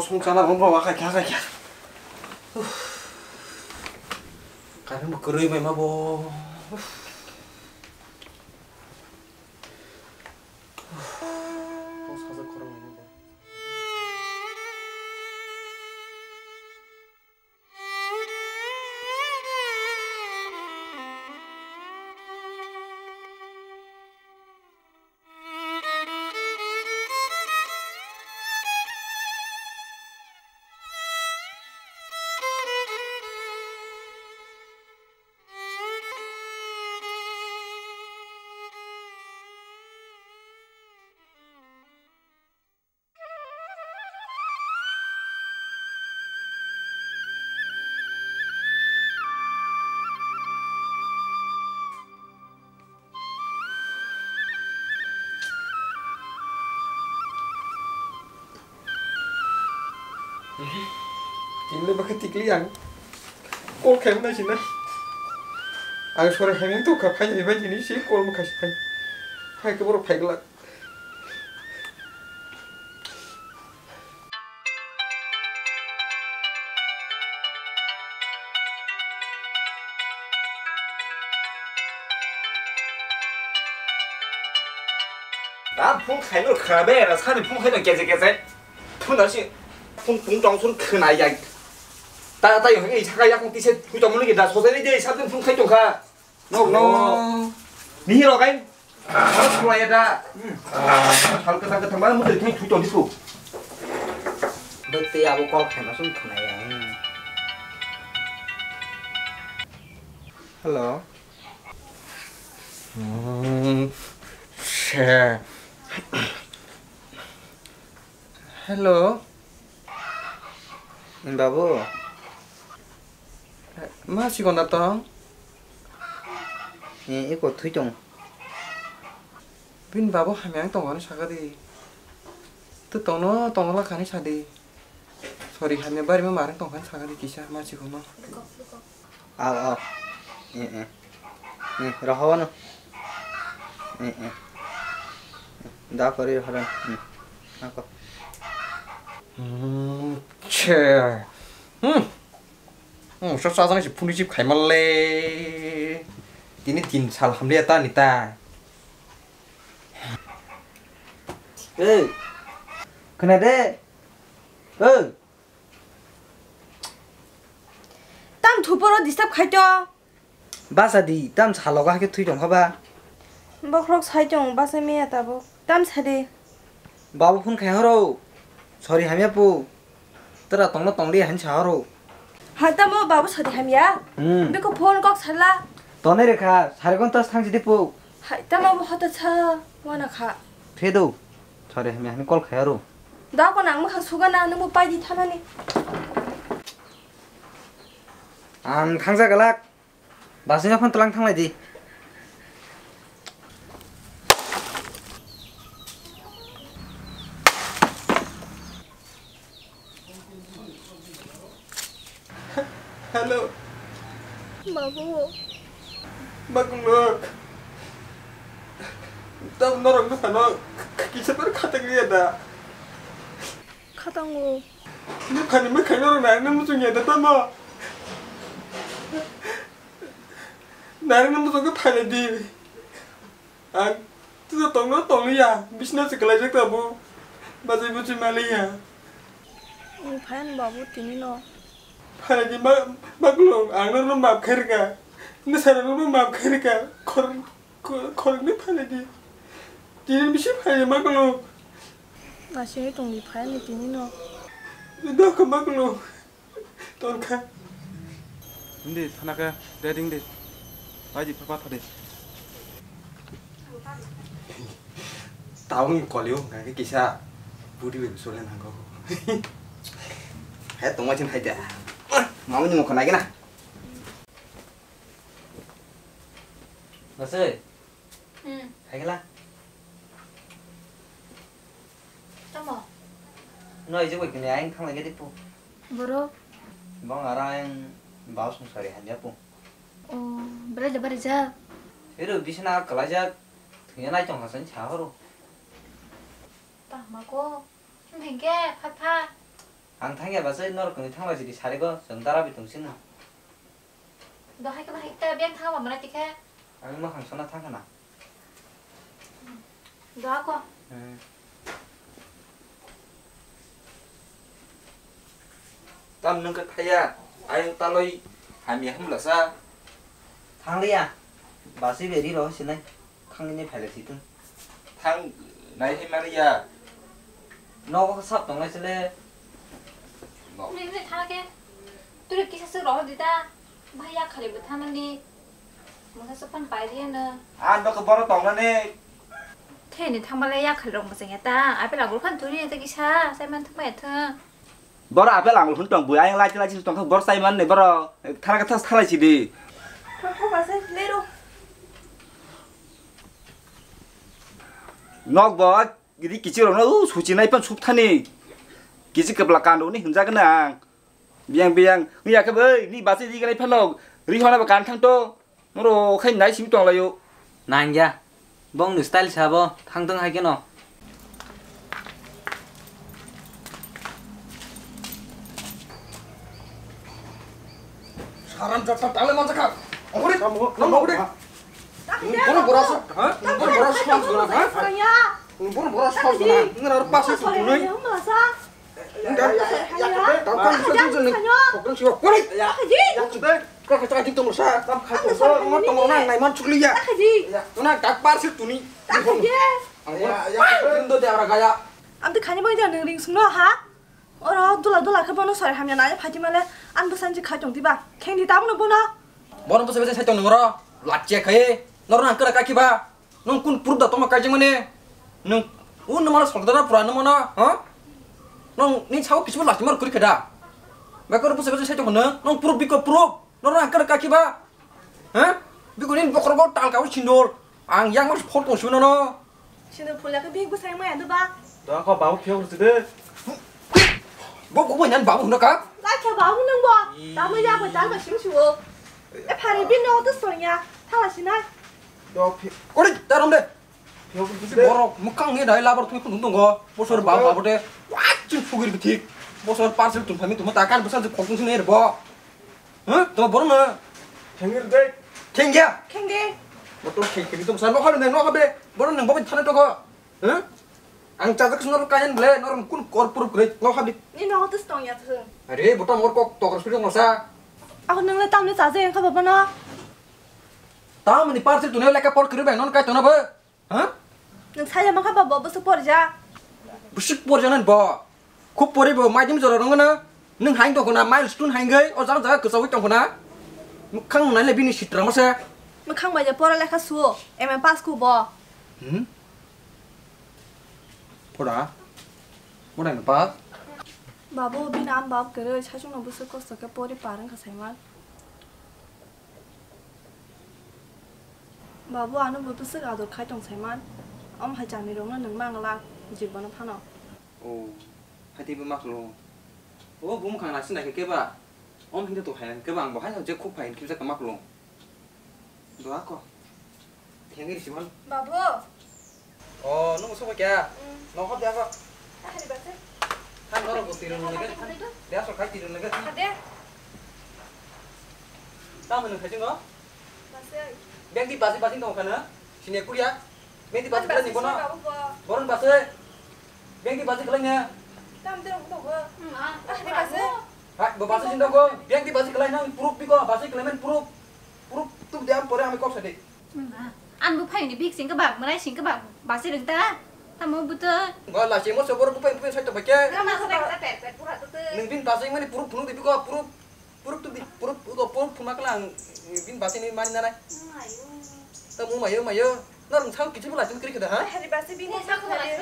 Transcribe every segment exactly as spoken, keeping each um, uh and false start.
Phung sana rung rung akai kha akai kha. Uff. Kani bo kwrwi bai ma bo. Uff. Uff. Bo sajak khorang bai ma bo. Tini le bakha tikli ang. Call khaimani sina. Ang sore heming to kha phai bai jini si call ma khasi phai. Hai ke borok phai glak. Da phung khaino khna be, ra sani phung khaino keze keze. Phung da si phung phung tong sun khna ya. Ta ta yo hei saka ya kong tise hui tong mun ki da so de de sabden phung khai tong kha. No, no. Oh. Mihi rok ai. Ano khulai da. Hmm. Hal kwthang kwthang ba mutai thai thui tong disu. Bete abo call khaima sung khulai ya. Hmm. Hello. Hmm. Share. Hello. Babu. Ma sikon da tong? Eh, eko thui tong. Bini babu hamya ang tong ani saka di. Tu tongno tongno la khani sadi. Sorry, hamya bari ma marang tong khani saka di kisa ma sikon no. Aw, aw. Eh, eh. Eh, rohawano. Eh, eh. Da kori roharan. Hmm. Ako. Hmm, che. Hmm. Hmm, so sa jang si phuni chip khai mal le. Tini tin sal hamle ta ni ta. Hey. Khna de. Hey. Tam thuporo disturb khai to. Basa di, tam salogo hakhe thwi tongkha ba. Bokhorok sai tong, basa miya tabuk. Tam sa di. Babu phone khai horo. Sorry hamya pu. Tara tongno tongli han sa horo. Hai tamo babu sorry hamya. Hmm. Biko phone kok sala. Tone rekha, sari gon tas thang jidi pu. Hai tamo bo hota sa, wana kha. Phedo. Sorry hamya hani call khai horo. Da ko nang mukha sugana, nungbo pai di thanani. Ang thangja galak. Basing phone tlang thanglai di. Hello. Babu. Bakulok. Tam norok no phano kisa per khatak liya da. Khatango. Ni phani ma khaino rok nai nang muchung ya da tamo. Narwkni bwskango phailai di. Ang tisa tongno tongliya, bisina se kwlaijak tabuk. Bachai bwchwi maliya. Ang phaiyan babu tini no. Phailai di ma, maklung, ang norokno maaf khai rwkha. Nwsarokno maaf khai rwkha. Khor, khor, khoroknwi phailai di. Tini bisi phailai maklung. Nasingwi tongdi phaiyan tini no. Dokha maklung. Tongkha. Hindi, thana khe, ready hindi. Pai di, pha, pha, pha di. Taung kolio, hwnkha khe kisa budi bai sole nango. Hai, tongma chin hai da. Mamuni mokho nai gana. Nasai. Hmm. Hai gala. Tamo? No, ijik bai kini ayang thang lagi dipu. Boro? Bang ara ayang bau sungsari hanya pu. Oh, bere de bere ja. Pero bisna kalajak, thuya nai tong hasan chahoro. Tama ko. Hingke pha pha. Ang thangya bachai norok tongwi thanglai sidi sarigo chwng darabi tong sino. Do hai khe bahai ta beng thang ba mwnai tikhe. Ang makhang sona thang khana. Do ako. Hmm. Tam nung khe thaya, ayang taloi hamya hwnla sa. Thangliya, basi beri ro sinai, thangni phailai situng. Thang nai hai mani ya. Nogo sap tonglai sele. No. Ni ni thang ke. Turi kisa se ro di ta. Bhaiya khali bo thang ni. Masa sepan pai dia na. An do ke boro tongnani. Theni thang bale ya khali rong masang ya ta. Ape la gul khan turi ta kisa. Sai man thang ya thang. Boro apel ang hwn tong bui ayang lai lai tong kha bor sai man ne boro thara kha thas thalai si di. Thok thok ba sai lero. Nok bo gidi kichi rok no suchi nai pan sup thani kichi kepla kando ni hwnjak na ang biyang biyang ni ya khe bai ni basi di ganai phano ri hona ba kan thang to. Noro khai nai simi tong laio. Nangya. Bong ni style sabo thang tong hai keno. Saram jat ta tale man jakha. Ongkuri. Tamo, nang tamo, ongkuri. Ha? Bono boras, ha? Bono boras song song, ha? Bono boras song song. Nang ar pas tu tunai. Ang twi khani bai da nwng ring sungno ha? Oro dula dula khe bono sori hamya nai phatima le an bwsani se khai tong diba? Kheng di tabuk no bono. Bono bwsai bwsai sai tong nungro. Lachia khai. Norno ang kwra kakhiba. Nwng kun proof da tongma kaijak mani? Nwng o nwng mano solda na pura nwng mano, ha? Nwng ni sao kichimo lachimar kuri kheda. Bekor bwsai bwsai sai tong nwng, nwng proof biko proof. Norno ang kwra kakhiba. Ha? Biko ni bokhorogo tal kabo sindol. Ang yang mas phol tong sino no. Sindol phol yakhe bik bwsai maya do ba? Do ko babu phiyok rwchide. Bo kubo nyan babu hwnka? Lakhe babu nwng bo. Tamo ya bo tal ba sim siwo. E phari bin no to sonya. Thala sinai. Do phi- Kori, darom de. Phiyok Bisi rwchide. Borok mwkhang ni dai labar thwi khunung tongo. Bosor ba ba bote. Wah, chin phugir bithik. Bosor parcel tum thami tum ta kan bwsa je khokung sini bo. Huh? To borok na. Thengir de. Thengya. Khenge. Motor kheng kheng tum sa no habe no habe. Borok nang bo thana to ko. Huh? Ang chajak sino kayan ble nor kun kor pur kre no habe. Ni no to stong ya thung. Are bota mor kok tokor suri ngosa. Ako nang le tam le chajak yang ka baba no. Tamni parcel tunai leka por kiri bai non kai tona ba. Ha? Nwng saya mankha ba bo bwswk porja? Bwswk porja nani bo? Khub pori bo maidum jora rwngno. Nwng hain tongkhona milestone haingwi o jaga jaga kwchawi tongkhona. Mwkhang nai le bini sitra masa. Mwkhang bai je pora lekha suo, M A pass khu bo. Hmm? Pora? Pora no pass? Babu bini am bab kwrwi saichung no bwswk kosto khe pori par wngkha saiman. Babu, ano bo bwswk ador khai tong saiman. Om hai chami rokno nwng manglak, jibon phano. O, hai teibo maklo. O, bo mwkhang naising naikhe keba. Om hinda to hai keba ang bo hai je khuk phai hinkhim jaka maklo. Doa ko. Thengri simon. Babu. O, nung sobo kya? Mm. Nokho dia ko. Ahari base. Han norok bo tirun nege. Dia so khai tirun nege. Ade. Tamo nung khai jingo? Base. Beng di basi basi tong khana. Sini kuria. Beng di basi basi bono. Babu bo. Boron base. Beng di basi kelai ne. Tam terong to go. Ahari base. Hai, bo basi sin to go. Beng di basi kelai nang proof biko basi kelai men proof. Proof tu dia pore ami kok sadi. An bo phaini bik sing kebak, mwnai sing kebak, basi rwng ta, tamo bwtwi. Ba la chemo se bor bupai bupai sai to baike. Tamo se ta pet pet pura tu tu. Nung bin basi mani puruk phunuk di biko puruk, puruk tu di puruk, ugo puruk phunuk lang bin basi ni mani nanai. Ayo. Tamo mayo mayo. Nang sao kichi bula chim kri kada ha? Hari basi bini sa khari.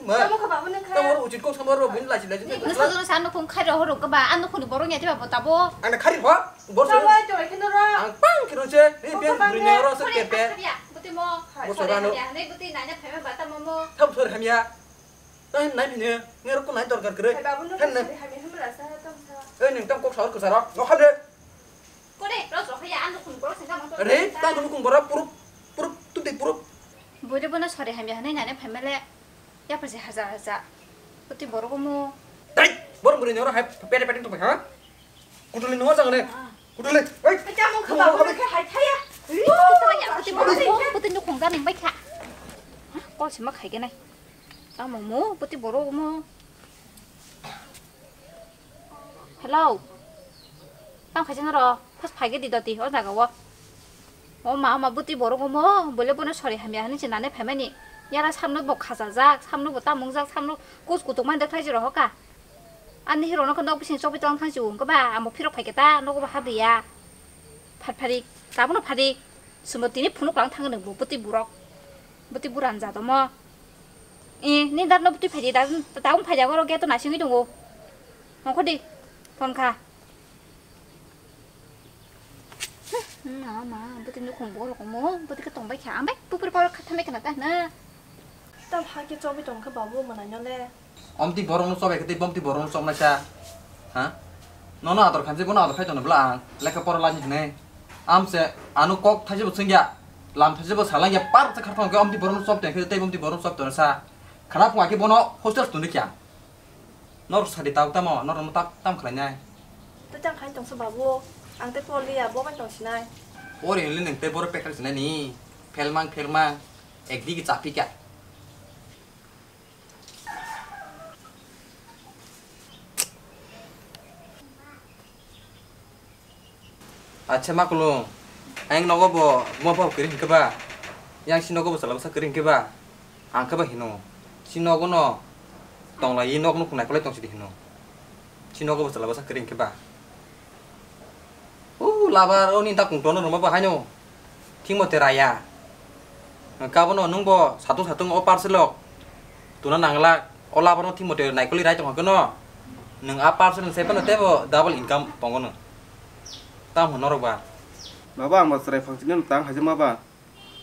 Ma. Tamo kha babu nang kha. Tamo ro uchit kok sambar ro bin la chim la chim. Nasa jono sa nukhung khai ro horo keba, an nukhung ni borok ya tiba bo tabo. Ana khari ho? Bor sor. Tawai tawai kheno ro. Ang pang kheno se, ni piang bring ro se pepe. Bor sor ano. Ni buti nanya pheme bata momo. Tham sor hamya. Nai nai phine, ngai ro ko nai dorkar kre. Hai babu no. Sari hamya hamra sa tam sa. Ei ning tam kok sor ko saro. No khade. Kore, ro so khaya an nukhung borok sing kha. Re, ta nukhung borok purup purup tu de purup. Bore bono sari hamya hanai nanya pheme le. Yapar se haja haja. Buti borok omo. Tei, bor Puri ni oro hai pete pete tong ha. Kutuli ni oro jang ne. Kutuli. Oi. Ai, tamo kha ba, kha ba, kha hai thaya. Kutuli ya, kutuli borok mo, kutuli ni khongjak ning bai kha. Kol sima khai khe nai. Tamo mo, kutuli borok mo. Hello. Tamo khaisa noro, first phai khe di doti, o jaga o. O ma, o ma, bwtwi borok omo, bole bono sori hamya hinwi se nane phaimani. Yara samno bo khachajak, samno bo tamung jak, samno kus kutuk mani dekhlai jora hoka. Ani hero no khe nok bising chobwi tong thang si wng khe ba, amo phirok phai khe ta nogo bo habriya. Phat phari, tabono phari, sumo tini phunuk lang thang nang bo bwtwi borok. Bwtwi buran jat omo. E, ni dat no bwtwi phai di, dat, tabung phai di, agoro gate o nasingwi tongo. Ongkho di, phone kha. Hmm, ma, ma, bwtwi nukhung borok omo, bwtwi khe tongbai kha, ambai pupur poro kha thambai khna ta hna. Tam ha khe chobwi tong khe babu mwnai no le. Omtwi borok no chobai khe tei bomtwi borok no chobnai sa. Ha? Nono ador khanse bono ador khai tongno bwla ang lekha pora lani hwnwi. Amse ano kok thaise bo chwngya, lam thaise bo salangya, par se kharphang khe omtwi borok no chob tong khe tei bomtwi borok no chob tongno sa. Khana phung khe bono hostel tongdi kya. Nor sadi tau tamo, nor no tak tam khlai nai. Tei tang khai tongsa babu, ang tei pol liya, bo bai tong sinai. Ori hwnli nang tei boro pekar sinai ni, phelmang phelmang, ek digi chapi kya. Acha makulung, ayang nogo bo buma pha kwrwi hinkhe ba, yang si nogo bo chwla bwsa kwrwi hinkhe ba, ang khe ba hino, si nogo no tonglai nok nukhung naikolai tong sidi hino, si nogo bo chwla bwsa kwrwi hinkhe ba. O labar o ni dakung tono rwma bo haino thik mote raya. Kabono nwng bo satung satung o parcel o tuna nanglak. O labar no thik mote naikolwi rai tong khe no. Nwng a parcel ni sai phano teibo double income tongo nwng. Tamo norok ba. Baba ang ba chwrai phang sini tang haise ma ba.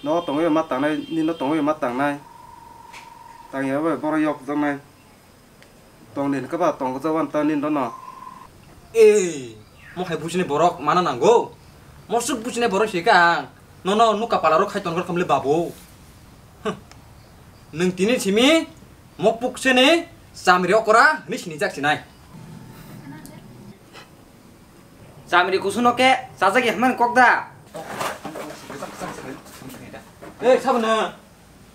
No tongwi ma tangnai, nino tongwi ma tangnai. Tangya bai borok yok jaknai. Tongni hwnkhe ba tong jawan ta nini dono. Ei, mo hai bujini borok mana nango. Mo swk bujini borok se ka ang. Nono nuka pala rok khai tongkar kamle babu. Huh. Nwng tini simi mo pukseni chamri okora hwnwi sinijak sinai. Chamri kusuno ke sajak ya hwnmani kok da. Ei, sabana.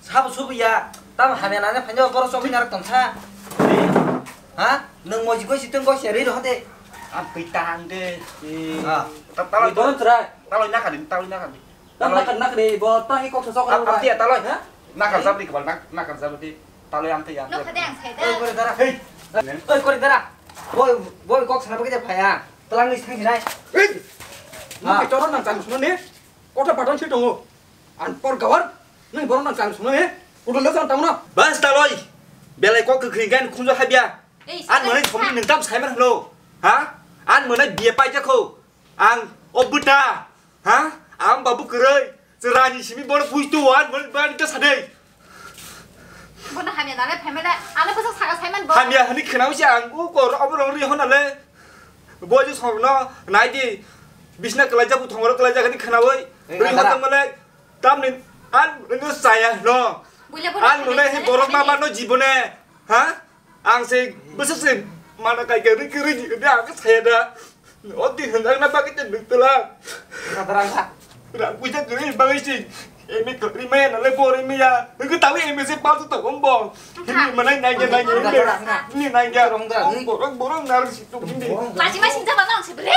Sabo subu ya. Tamo hamya nana phanya borok chokwi narak tongsa. Ha? Nwng moji goi siteng goi seri rohade. Am twi tang de. Ah. Ta-, taloi, taloi, taloi nakha di, taloi nakha di. Tam nakha, nakha di, bo tang i kok sok. Am tiya taloi. Ha? Nakha jabri kebal, nak-, nakha jabri. Taloi am tiya. Nok hade ang saida. Oi, kore dara. Hei. Oi, kore dara. Boi, boi kok sana bagwi phaya. Telang ni thang sinai. Hei. Ha. Nang choro nang chang sunu ni. Kota paton si tongo. An por gawar. Nang borok nang chang sunu ni. Kudu le jang tangno. Bas taloi. Belai kok kwkhring gan khunjo habya. An mwnai thomni nang tam saiman hlo. Ha? An mwnai biya paija kho. Ang o bwta. Ha? Ang babu kwrwi. Chwrani simi bono buitu wan mwnai ban ka sadei. Bono hamya nale phaimale. Ano bwsa saka saiman bo. Hamya hani khnawi se ang u kor obo rong ri hona le. Bo je song no nai di. Bisna kwlai jabu thongro kwlai jagani khnawi. Ri hona male. Tamni an no saya no. An nune he borok ma no jibone. Ha? Ang se bwswk se mana kai kai rikhi rikhi de ang saya da. O di hwnjak na bagwi te nuk tela. Kadar ang kha. Ra puja kri bagwi se. Emi kri maya na le bor emi ya. Ngi tawi emi se pa to bombo. Ni manai nai ya nai ya. Ni nai ya. Borok borok nar si tu ni. Maji maji jaba nang se bre.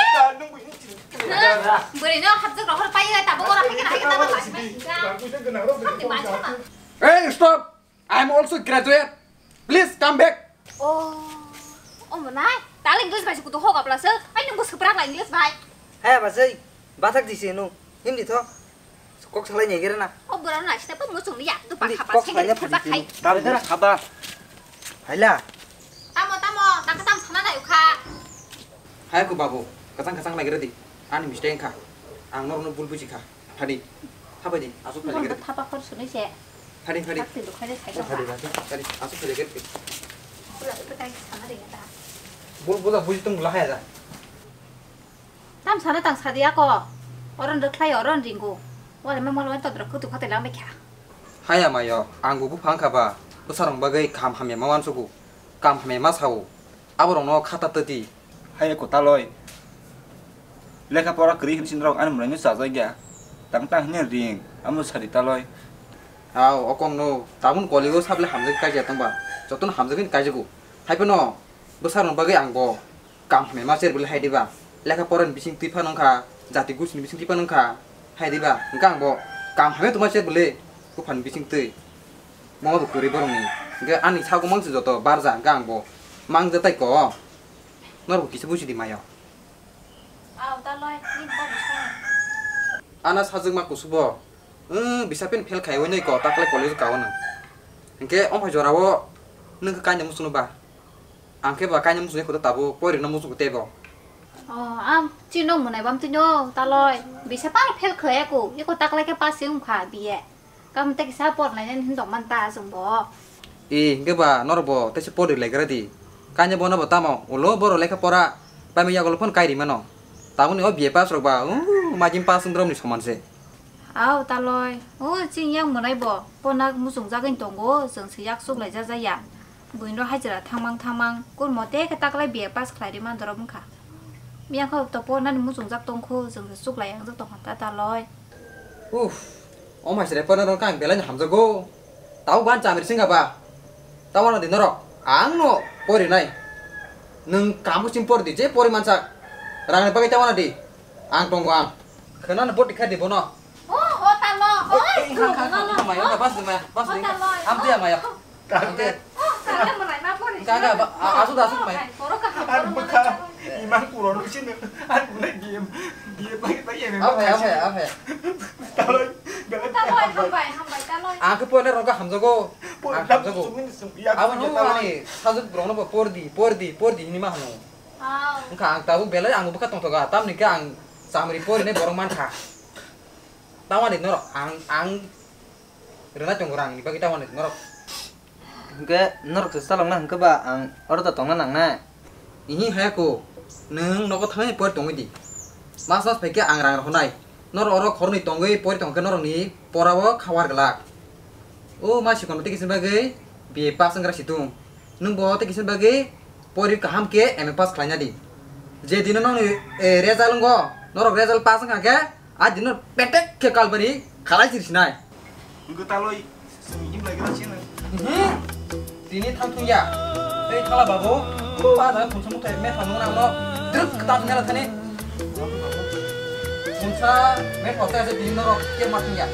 Bwrwi no hapjak rohor pai ya tabo gora hai kena hai kena maji maji. Ra puja gwnang rok. Hapti maji ma. Hey, stop! I am also graduate. Please come back. Oh, oh monai. Tala English bai se kutu hok apla se. Ai nungbo seprak la English bai. Hai ba sei. Bathak di se no. Hindi tho. Kok salai ni gere na. Oh, bora na sita pa muchung ya. Tu pa khapa kok salai ni phadi khai. Tam dara khaba. Haila. Tamo tamo, ta ka tam sana na ukha. Hai ko babu, kachang kachang lai gere di. Ani mistake kha. Ang nor no bul buji kha. Phadi. Thabai di. Asuk phadi gere. Thapa khor sunui se. Phadi, phadi. Phadi, phadi. Phadi. Asuk phadi gere. Bula, bula, kai sana de ta. Bul bula buji tung bula hai da. Tam sana tang sadi ako. Oron rwkhlai oron ringo. Wale ma molo to dra kutu khate lambe kha. Haya mayo, ang gugu phang kha ba. Bwsarong bagwi kam hamya ma wansugu. Kam hamya ma sao. Aborokno khata twtwi. Hai eko Taloi. Lekha pora kwrwi hinwi sinrok ani mwnaino chajakya. Tang tang hinwi ring. Amo sadi Taloi. Ao, okongno. Tabun college-o sabole hamjagwi kaijak tongba. Jotono hamjagwi kaijagw. Haiphano bwsarokni bagwi ang bo. Kam hamya ma cher bwle hai diba? Lekha porani bising twi phano wngkha, jati gusini bising twi phano wngkha, hai diba? Hwnkhe ang bo kam hamya tongma cher bwle buphani bising twi. Mama bo kwrwi borokni. Hwnkhe ani sago mangsi joto barja, hwnkhe ang bo mangja tai ko. Norok bo kisa buji di mayo. Ao, Taloi, nini kok bwskango. Ana sajwkma kusugo. Wng, bisa pen fail khai wngwi ko, taklai college-o kao nang. Hwnkhe, omo hai jorao nwng khe kainwi muchungno ba? Ang khe ba kainwi muchungya kho tabuk, poirwkno muchungo teibo. O, ang chini nok mwnai bam tino, Taloi. Bisa paro fail khlai ya ko, iko taklai khe pass wng kha B A. Kam tei kisa por nainani hin tongman ta chwng bo. E, hwnkhe ba norok bo teisa pori lai gra di. Kanya bono bo tamo ulo borok lekha pora paimani yagulo phano kai ri mano. Tamoni o B A pass rok ba, uh, majim pass wng rok ni soman se. Ao Taloi, o chini yang mwnai bo, ponak muchung jagwi tongo, chwng se yak chuk lai jak ya. Buino hajira thangmang thangmang, kurmo te khe taklai B A pass khlai ri man dorok wngkha. Miyang kho to po nani muchung jak tong kho, chwng se chuk lai yang jak tong kha ta Taloi. Uff, o mai sere pora norok ang belai no hamjago. Tau ban chamri singa ba. Tau wana di norok, ang no pori nai. Nwng kamu sim por di, je pori mansak. Rang ni bagwi tau wana di. Ang tongo ang. Khana no boti kha di bono. O, o Taloi, o, khang khang khang mai, bas di mai, bas di. Am dia mai. Kang khe. Kang khe. Kang khe, ba, a, asuk, asuk mai. Ar bwkha, imang puro no sini. Ar bwkha game, game lagi lagi ini. Apa ya, apa ya, apa ya? Taloi, belai taloi, hambai, hambai, taloi. Ang khe poina rok hamjago. Ang hamjago. Abo no ani sajwk rok no por di, por di, por di hinwi ma hano. Wngkha ang tabuk belai ang bwkha tongthoga, tamni khe ang chamri porinai borok mankha. Tamani norok ang, ang rwnai tongo rang ni bagwi tamani norok. Hwnkhe norok se chalokna hwnkhe ba ang oro da tongna nangnai. Ihi haya ko, nwng nogo thangwi pori tongwi di. Mas mas phaikhe ang rang rohornai. Norok oro khoroknwi tongwi pori tongkhe norokni porao kha war glak. O ma sikon tei kisa bagwi B A pass wngkra situng. Nwng bo tei kisa bagwi pori kaham khe M A pass khlaina di. Je dino nokni, eh, result wngo, norok result pass wngkha khe, a dino petek khe kalbari khalai siri sinai. Wngkha Taloi, chwng him lai gra sino. Mhm. Tini thang thung ya. Tei thala babu, pa da thung thung thai me thang nang no. Druk ta thang ya thani. Thungsa me thok ta se tini norok ke ma thung ya.